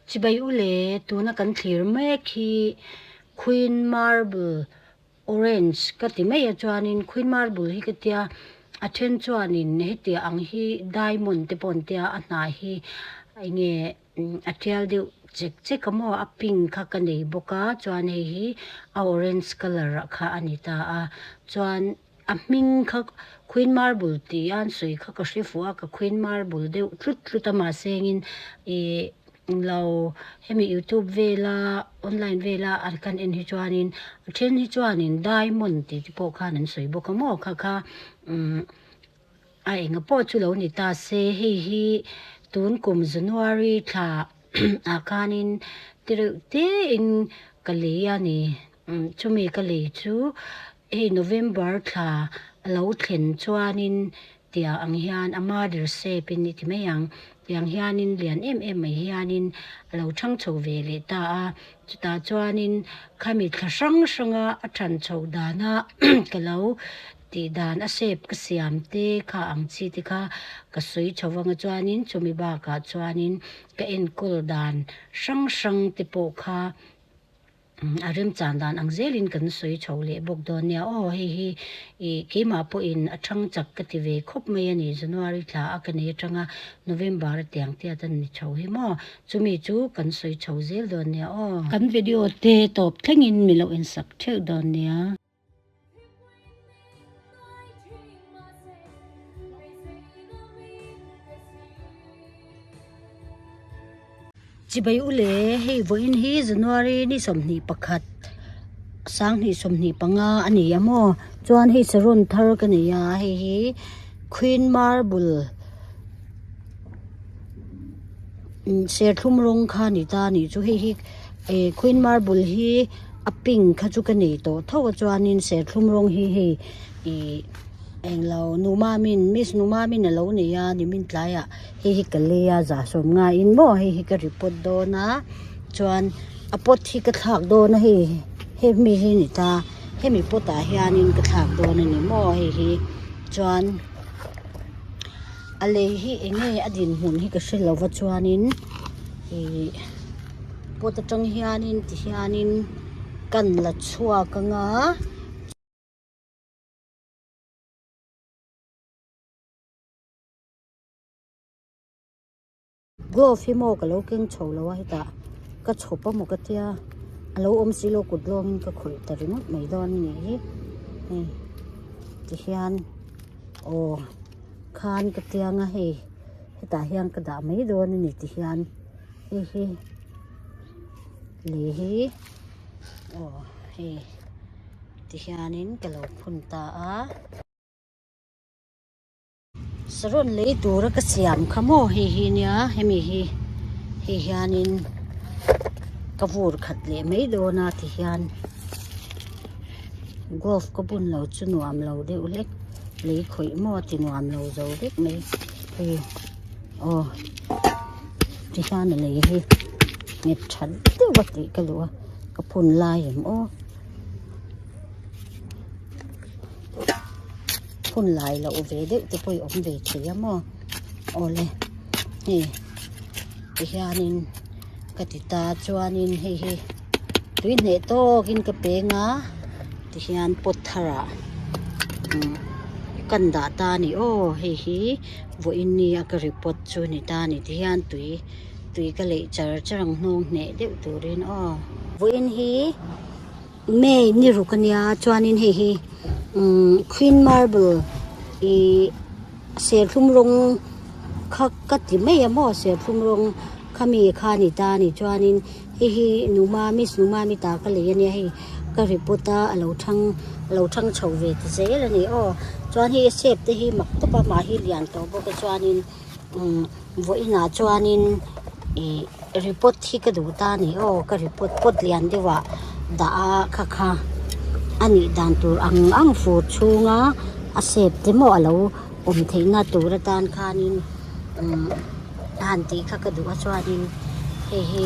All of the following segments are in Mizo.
Chibai u le, tuna kan thlir mek hi Queen Marble Orange ka ti mai a chuanin Queen Marble hi ka tia a then chuanin hetiang ang hi Diamond te pawh an tia a hnah hi eng nge a tial deuh chek chek a maw a pink kha ka nei bawk a chuan hei hi a orange colour ah kha a ni ta a chuan. A hming kha Queen Marble tih a an sawi kha ka hre fuh a, ka Queen Marble deuh tlut tlut a mahse engin ih lo hemi youtube vela online vela an kan en hi chuanin a then hi chuanin diamond tih te pawh khan an sawi bawk a maw kha kha umm a enga pawh chu lo ni ta se hei hi tun kum January thla ah khanin tereuh te in ka lei a ni chumi ka lei chu. Hei November thla a lo thlen chuanin tiang ang hian a mother shape in i ti mai ang, tiang hianin lian em em mai hianin a lo chhang chho ve leh ta a, chutah chuanin khami thla hrang hranga a than chho dana ka lo tih dan a shape ka siam te kha ang chi te kha ka sawi chho vang a chuanin chumi bakah chuanin ka enkawl dan hrang hrang te pawh kha. A remchan dan ang zelin kan sawi chho leh bawk dawn nia aw hei hi ih keimah pawhin a thang chak ka ti ve khawp mai a ni January thla a ka nei atanga November a tiang tiat a ni chho hi maw chumi chu kan sawi chho zel dawn nia aw. Kan video te tawp thlengin mi lo insak theuh dawn nia. Chibai u le, hei vawiin hi January ni 21 sanghnih 25 a ni a maw chuan hei saron thar ka nei a hei hi Queen Marble serthlum rawng kha a ni ta a nih chu hei hi eh Queen Marble hi. A pink kha chu ka nei tawh tho a chuanin serthlum rawng hi hei ih englo numamin miss numamin alo nei a nimin tlaiah hei hi ka lei a zah sawm ngaiin maw hei hi ka report dawn a chuan a pot hi ka thlak dawn a hei hemi hi a ni ta hemi pot ah hianin ka thlak dawn a ni maw hei hi chuan a lei hi eng nge a dinhmun hi ka hre lo va chuanin ih. Pot atang hianin ti hianin kan la chhuak anga. Glove hi maw ka lo keng chho lo a hetah ka chhawp a maw ka tia a lo awm si lo kut lawngin ka khawih ta ringawt mai dawn a nih hi hei ti hian aw khan ka tiang a hei hetah hian ka dah mai dawn a ni ti hian. Hei hi lei hi aw hei ti hianin ka lo phun ta a. Saron lei tura ka siam kha maw hei hi nia hemi hi hei hianin ka vur khat leh mai dawn a ti hian glove ka bun lo chu nuam lo deuh hlek lei khawih maw ti nuam lo zo vek mai hei. Aw tihian a lei hi nghet tha deuh a tih ka duh a ka phun lai em aw phun lai loh ve deuh te pawh hi awm ve thei a maw awle hei tihianin ka ti ta chuanin hei hi tui hneh tawkin ka peng a tihian pot tharah kan dah ta a ni aw hei hi. Vawiin ni a ka report chu ni ta ni ti hian tui tui ka leih char char ang hnawng hneh deuh turin aw. Vawiin hi May ni ruk ania chuanin hei hi umm Queen Marble ih serthlum rawng kha ka ti mai a maw serthlum rawng khami kha ni ta ni chuanin hei hi Numami Numami ta ka lei ania hei ka report a alo thang alo thang chho ve ta zel a ni aw chuan hei a shape te hi mak tawp a mah hi lian tawh bawk a chuanin umm vawiinah chuanin ih report hi ka duh ta a ni aw ka report pot lian deuh ah dah a kha kha a nih dan tur ang ang fur chhunga a shape te maw alo awm theihna tur atan khanin umm a han tih kha ka duh a chuanin hei hi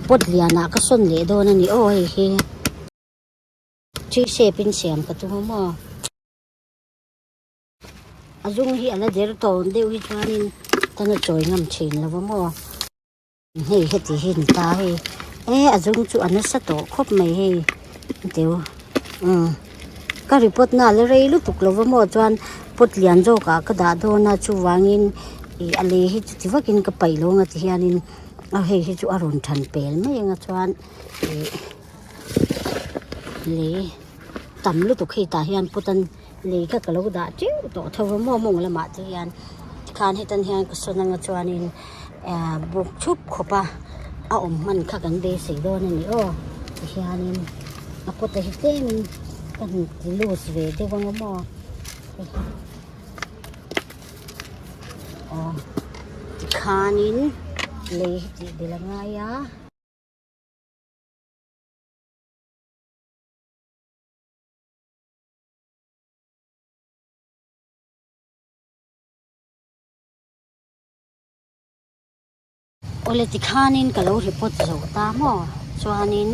pot lianah ka sawn leh dawn a ni aw hei hi tree shape in siam ka tum a maw a zum hi a la der tawn deuh hi chuanin tan a chawi ngam thin lo va maw. Hei heti hi ni ta hei e a zung chu a nasa tawh khawp mai hei teu umm ka report na la rei lutuk lo va maw chuan pot lian zawk ah ka dah dawn a chuvangin ih a lei hi chuti vakin ka paih lo ang a ti hianin a hei hi chu a rawn than pel mai ang a chuan ih lei tam lutuk hei tah hian pot an lei kha ka lo dah teuh tawh tho va maw mawng lamah te hian tikhan hetan hian ka sawn anga chuanin ahh buk thup khawp a a awm hman kha kan beisei dawn a ni aw tihianin a pot a hi tlemin ka han ti loose ve deuh anga maw aw tikhanin lei hi tih belh a ngai a. Awle tikhanin ka lo report zo ta maw chuanin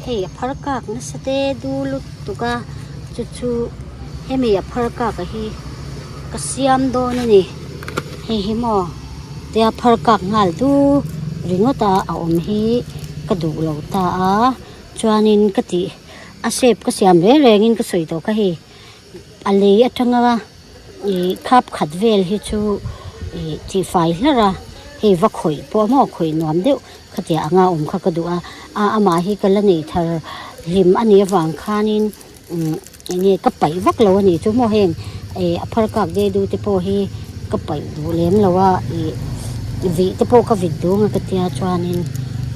hei a phar kak nasa te du lutuk a chu chu hemi a phar kak a hi ka siam dawn a ni hei hi maw tia phar kak nghal du ringawt a a awm hi ka duh lo ta a chuanin ka tih a shape ka siam reng rengin ka sawi tawh kha hei a lei atanga ih khap khat vel hi chu ih tihfai hlar a hei va khawih pawh maw khawih nuam deuh khatiang anga awm kha ka duh a a amah hi ka la nei thar hlim a nih avang khanin umm eng nge ka paih vak lo a nih chu maw heng ih a phar kak deuh deuh te pawh hi ka paih duh lem lo a ih vih te pawh ka vit duh ang a ka tia chuanin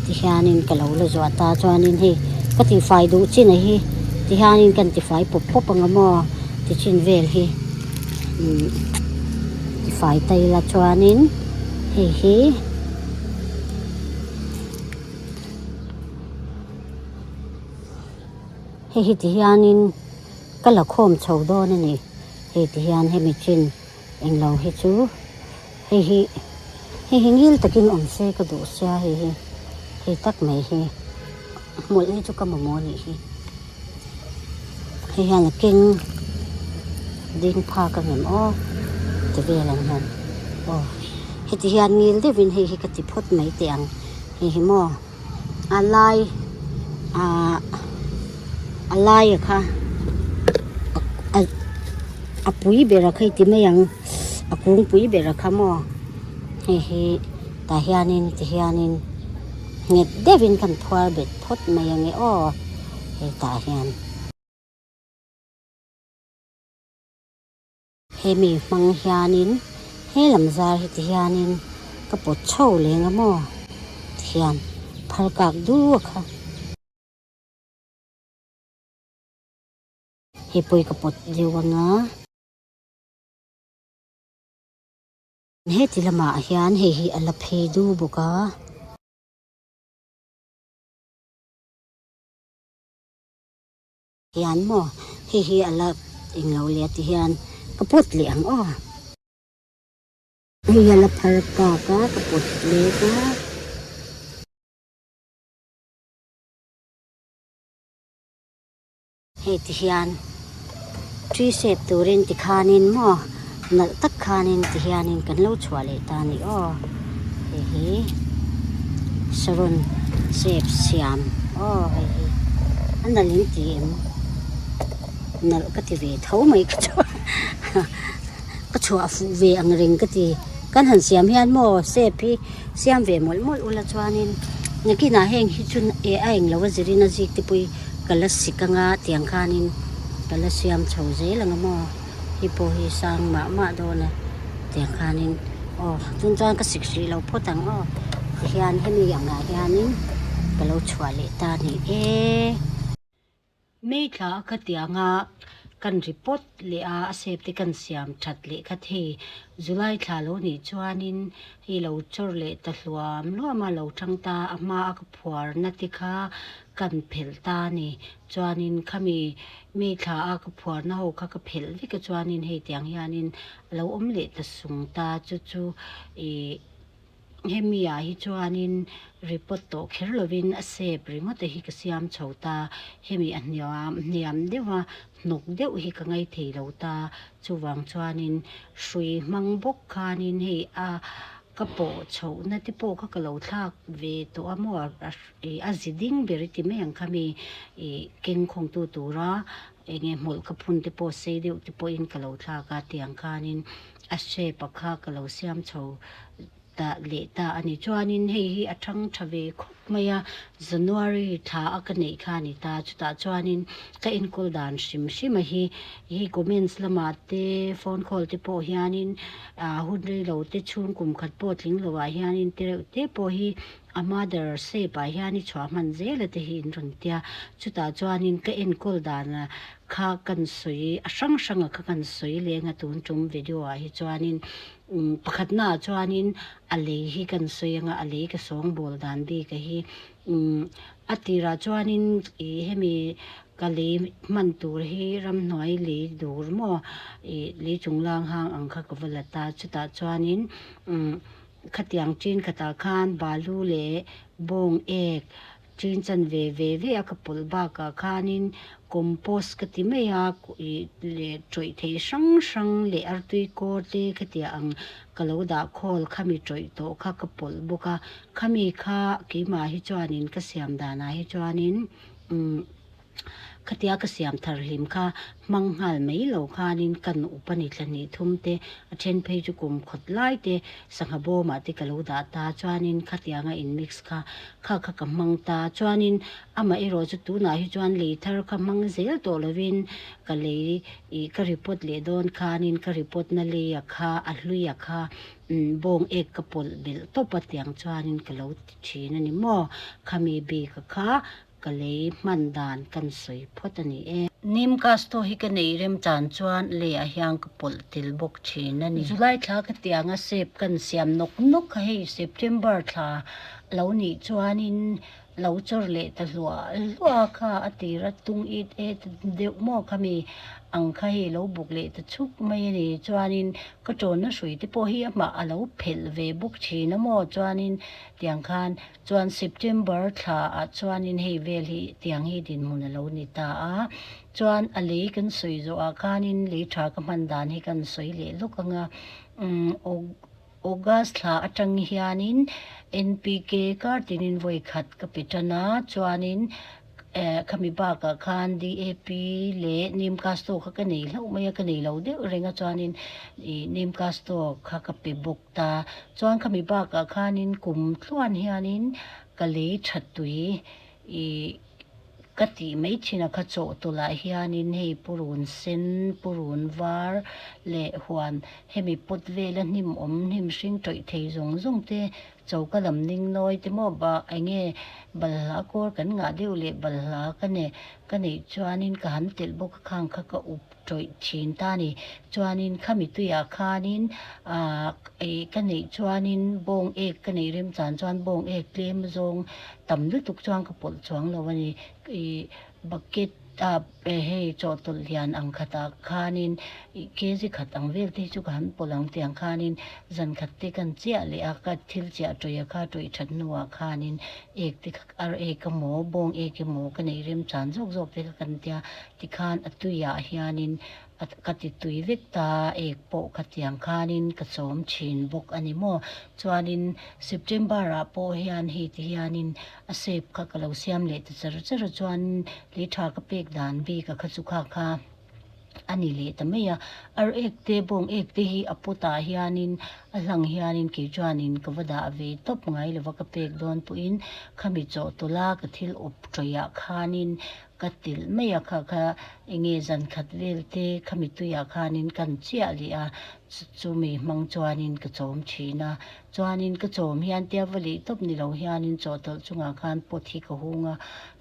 tihianin ka lo la zuah ta chuanin hei ka tihfai duh chin a hi tihianin kan tifai pawp pawp ang a maw ti chin vel hi umm tifai ta ila chuanin hei hi. Hei hi ti hianin ka la khawm chho dawn a ni. Hei ti hian hemi chin englo hi chu hei hi hei hi ngil takin awm se ka duh sia hei hi hei tak mai hi hmawlh hi chu ka mamawh a nih hi. Hei hian a keng ding phak ang em aw ti vel ang hian aw heti hian ngil deuhin hei hi ka ti phawt mai teh ang hei hi maw. A lai ah a laia kha a pui ber a kha i ti mai ang a kungpui ber a kha maw hei hi tah hianin ti hianin nghet deuhin kan phuar bet phawt mai ange aw hetah hian. Hemi hmang hianin he lam zar hi ti hianin ka pawt chho leng a maw ti hian phar kak du a kha. Hei pawh hi ka pawt deuh ang a. Heti lamah hian hei hi a la phei du bawk a. Hian maw hei hi a la englo leh a ti hian ka pawt leh ang aw. Hei hi a la phar kak a ka pawt lek a. Hei ti hian tree shape turin tikhanin maw nalh tak khanin ti hianin kan lo chhuah leh ta a ni aw hei hi saron shape siam aw hei hi a nalh in ti em nalh ka ti ve tho mai ka chu ka chhuah fuh ve ang reng ka ti kan han siam hian maw shape hi siam ve mawlh mawlh ula chuanin nakinah heng hi chu eh a englo a zirin a zik te pawh hi ka la sik anga tiang khanin ka la siam chho zel ang a maw hei pawh hi sang mah mah dawn a tiang khanin aw chun chuan ka sik hrih lo phawt ang aw tihian hemi angah hianin ka lo chhuah leh ta a ni e. May thla a kha tianga kan report leh a, a shape te kan siam that leh kha thei. July thla lo nih chuanin hei lo chawr leh ta hluam hluam a, lo tang ta a hma a ka phuarna te kha kan phelh ta a ni. Chuanin khami May thla a ka phuarna ho kha ka phelh vek a chuanin hei tiang hianin a lo awm leh ta sung ta chu chu ih Hemi ah hi chuanin report tawh kher lovin a shape ringawt te hi ka siam chho ta, hemi a hniam hniam deuh a hnawk deuh hi ka ngaithei lo ta, chuvang chuanin hrui hmang bawk khanin hei a. Ka pawh chhohna te pawh kha ka lo thlak ve tawh a maw ih a zi ding ber i ti mai ang kha mi ih keng khawngtu tura eng nge hmawlh ka phun te pawh sei deuh te pawhin ka lo thlak a tiang khanin a shape a kha ka lo siam chho ta leh ta a ni. Chuanin hei hi a thang tha ve khawp mai a, January thla a ka neih kha a ni ta. Chutah chuanin ka enkawl dan hrim hrim a hi hei comments lamah te phone call te pawh hianin ah hun rei lo te chhung kum khat pawh tling lo ah hianin te reuh te pawh hi a mother shape ah hian i chhuah hman zel a te hi in rawn tia. Chutah chuanin ka enkawl dan kha kan sawi a hrang hrang a kha kan sawi leng a tun tum video ah hi chuanin Pakhatna ah chuanin a lei hi kan sawi anga a lei ka sawngbawl dan bik a hi a tirah chuanin ih hemi ka lei hman tur hi ramhnuai lei dur maw ih lei chunglang hang ang kha ka va la ta chutah chuanin khatiang chin khatah khan balu leh bawng ek Chin chan ve ve ve a ka pawlh bakah khanin compost ka ti mai a ih leh tawih thei hrang hrang leh artui kawr te khatiah ang ka lo dah khawl khami tawih tawh kha ka pawlh bawk a khami kha keimah hi chuanin ka siam danah hi chuanin umm Khatia ka siam thar hlim kha hmang nghal mai lo khanin ka nupa ni thla hnih thum te, a then phei chu kum khawt lai te sangha bawmah te ka lo dah ta chuanin khatianga in mix kha kha kha ka hmang ta chuanin amah erawh chu tunah hi chuan lei thar kha hmang zel tawh lovin ka lei ih ka report leh dawn khanin ka report na leia kha a hluia kha bawng ek ka pawlh belh tawp a tiang chuanin ka lo ti thin a ni maw khami bik a kha Ka lei hman dan kan sawi phawt a ni e. Nim Casto hi ka neih rem chan chuan leiah hian ka pawlh tel bawk thin a ni. July thla ka tianga sep kan siam nawk nawk kha hei September thla lo nih chuanin lo chawr leh ta hluah hluah kha a tir a tung it et deuh maw kha mi ang kha hei lo buk leh ta chuk mai a ni. Chuanin ka tawnna hrui te pawh hi amah a lo phelh ve bawk thin a maw chuanin tiang khan Chuan September thla ah chuanin hei vel hi tiang hi dinhmun a lo ni ta a, chuan a lei kan sawi zawh ah khanin lei tha ka hman dan hi kan sawi leh lawk ang a, umm August thla atang hianin NPK kar tinin vawi khat ka pe tan a, chuanin Eh khami bakah khan DAP leh Nimcasto kha ka nei hlauh mai a, ka nei lo deuh reng a chuanin ih Nimcasto kha ka pe bawk ta. Chuan khami bakah khanin kum tluan hianin ka lei tha tui ih ka tih mai thin a kha chawhtawlh ah hianin hei purun sen, purun var leh huan hemi pot vela hnim awm hnim hring tawih thei zawng zawng te Choka lam ning nawi te maw ba enge balhla kawr kan ngah deuh leh balhla ka ne ka neih chuanin ka han telh bawk a khang kha ka up tawih thin ta ni. Chuanin khami tuiah khanin ah ih ka neih chuanin bawng ek ka neih rem chan chuan bawng ek tlem zawng tam lutuk chuan ka pawlh chuang lo a ni. Ih bucket ah hei chawhtawlh lian ang khatah khanin ih kg khat ang vel te hi chu ka han pawlh ang tiang khanin zan khat te kan chiah leh a ka thil chiah tawih a kha tawih that hnuah khanin ek te kha ar ek emaw bawng ek emaw ka neih rem chan zawk zawk te kha kan tia tikhan a tuiah hianin A ka ti tui vek ta, ek pawh ka tiang khanin ka chawm thin bawk a ni maw. Chuanin September ah pawh hian hei ti hianin a shape kha ka lo siam leh ta char char a, chuan lei tha ka pek dan bik a kha chu kha kha a ni leh ta mai a. Ar ek te bawng ek te hi a pot ah hianin a hlang hianin kei chuanin ka va dah ve tawp ngai lova ka pek dawn pawhin khami chawhtawlh a ka thil awp tawih ah khanin Ka tilh mai a kha kha enge zan khat vel te khami tuiah khanin kan chiah leh a chumi hmang chuanin ka chawm thin a chuanin ka chawm hian tia va leh tawp ni lo hianin chawhtawlh chungah khan pot hi ka hung a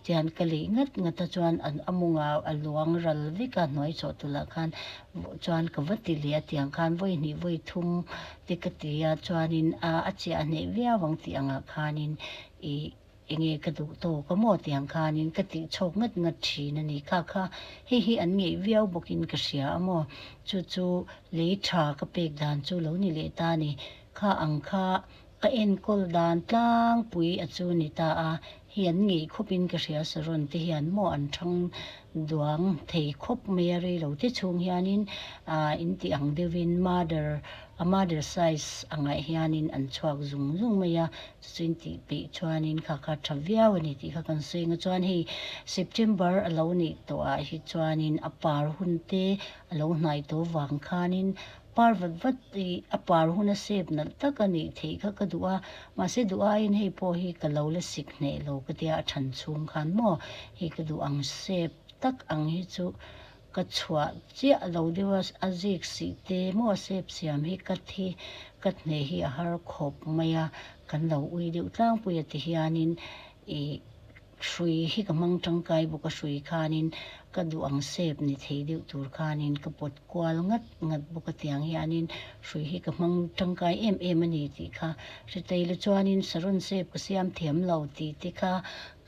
tian ka leh ngat ngat a chuan an a mawngah a luang ral vek a hnuai chawhtawlh ah khan chuan ka va ti leh a tiang khan vawi hnih vawi thum te ka ti a chuanin a a chiah hneh viau ang tih angah khanin ih. Enge ka duh tawk a maw tiang khanin ka tih chhawk ngat ngat thin a ni. Kha kha hei hi an ngeih viau bawkin ka hria a maw. Chu chu lei tha ka pek dan chu lo ni leh ta a ni. Kha ang kha ka enkawl dan tlangpui a chu ni ta a. Hei an ngeih khawpin ka hria Saron te hian maw an thang duang thei khawp mai a rei lo te chhung hianin ah in tih ang deuhin mother. A mother size angah hianin an chhuak zung zung mai a, chuchuin tih peih chuanin kha kha tha viau a ni tih kha kan sawi ang a. Chuan hei September a lo nih tawhah hi chuanin a par hun te a lo hnai tawh vang khanin par vat vat ih a par huna sep nalh tak a nih theih kha ka duh a, mahse duh aiin hei pawh hi ka lo la sik hneh lo ka tia a than chhung khan maw hei ka duh ang sep tak ang hi chu ka chhuah chiah lo deuh a, a zik sih te maw a sep siam hi ka thi ka hneh hi a har khawp mai a, kan lo ui deuh tlangpui a ti hianin ih Hrui hi ka hmang tangkai bawk a, hrui khanin ka duh ang sep ni thei deuh tur khanin ka pawt kual ngat ngat bawk a, tiang hianin hrui hi ka hmang tangkai em em a ni tih kha hre thei la chuanin saron sep ka siam thiam lo tih te kha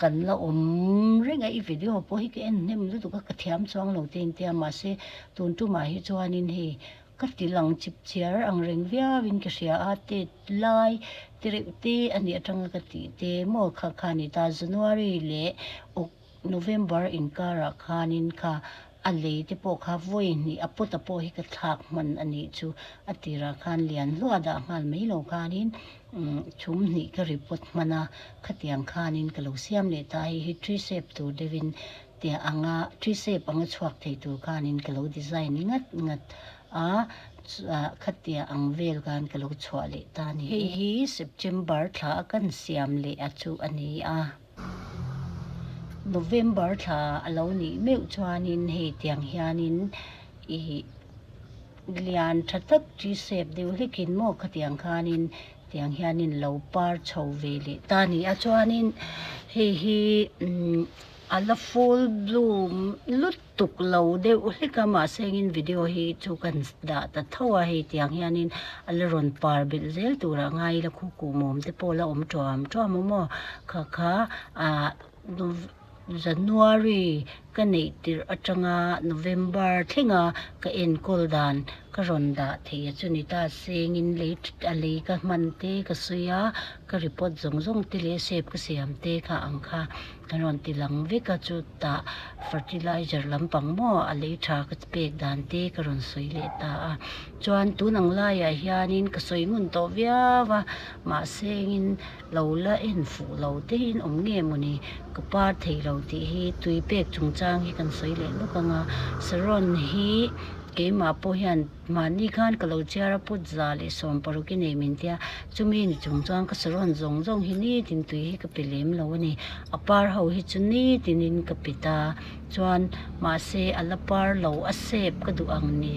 kan la awm reng a, i video pawh hi ka en hnem lutuk a ka thiam chuang lo te intia mahse tun tumah hi chuanin hei Ka ti lang chip chiar ang reng viauin ka hria a, tet lai te reuh te a nih atanga ka tih te maw kha kha a ni ta. January leh Oct November inkarah khanin kha a lei te pawh kha vawi hnih a pawt a pawh hi ka thlak hman a nih chu. A tirah khan lian hluah dah nghal mai lo khanin chhum hnih ka report hman a, khatiang khanin ka lo siam leh ta. Hei hi tree shape tur deuhin Tia anga tree shape anga chhuak thei tur khanin ka lo design ngat ngat a, khatia ang vel khan ka lo chhuah leh ta a ni. Hei hi September thla a kan siam leh a chu a ni a. November thla a lo nih meuh chuanin hei tiang hianin ih lian tha tak tree shape deuh hlekin maw khatiang khanin tiang hianin lo par chho ve leh ta a ni a. Chuanin hei hi umm. A la full bloom lutuk lo deuh hlek a mahse engin video hi chu kan dah ta tho a hei tiang hianin a la rawn par belh zel turah ngai ila khu kuhmawm te pawh la awm tuam tuam a maw kha kha ah January ka neih tirh atanga November thlenga ka enkawl dan ka rawn dah thei a chuni ta sengin lei a lei ka hman te ka sawi a ka report zawng zawng te leh shape ka siam te kha ang kha. Ka rawn ti lang vek a chutah fertilizer lampang maw a lei tha ka pek dan te ka rawn sawi leh ta a chuan tun ang laiah hianin ka sawi ngun tawh viau a mahse engin lo la en fuh lo te hi in awm nge mawni ka par thei lo tih hi tui pek chungchang hi kan sawi leh lawk ang a saron hi keimah pawh hian Mahni khan ka lo chhiar a put za leh 60 i nei min tia, chumi ni chung chuan ka saron zawng zawng hi nitin tui hi ka pe lem lo a ni. A par ho hi chu nitinin ka pe ta chuan mahse a la par lo a sep ka duh ang ni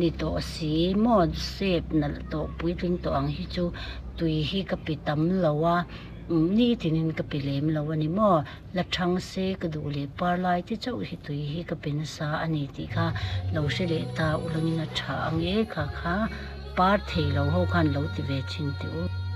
ni tawh si maw sep nalh tawh puitling tawh ang hi chu tui hi ka pe tam lo a, nitinin ka pe lem lo a ni maw. La thang se ka duh leh par lai te chauh hi tui hi ka pe nasa a ni tih kha lo hre leh ta ulangin a tha ang e kha kha par thei lo ho khan lo ti ve thin teh u.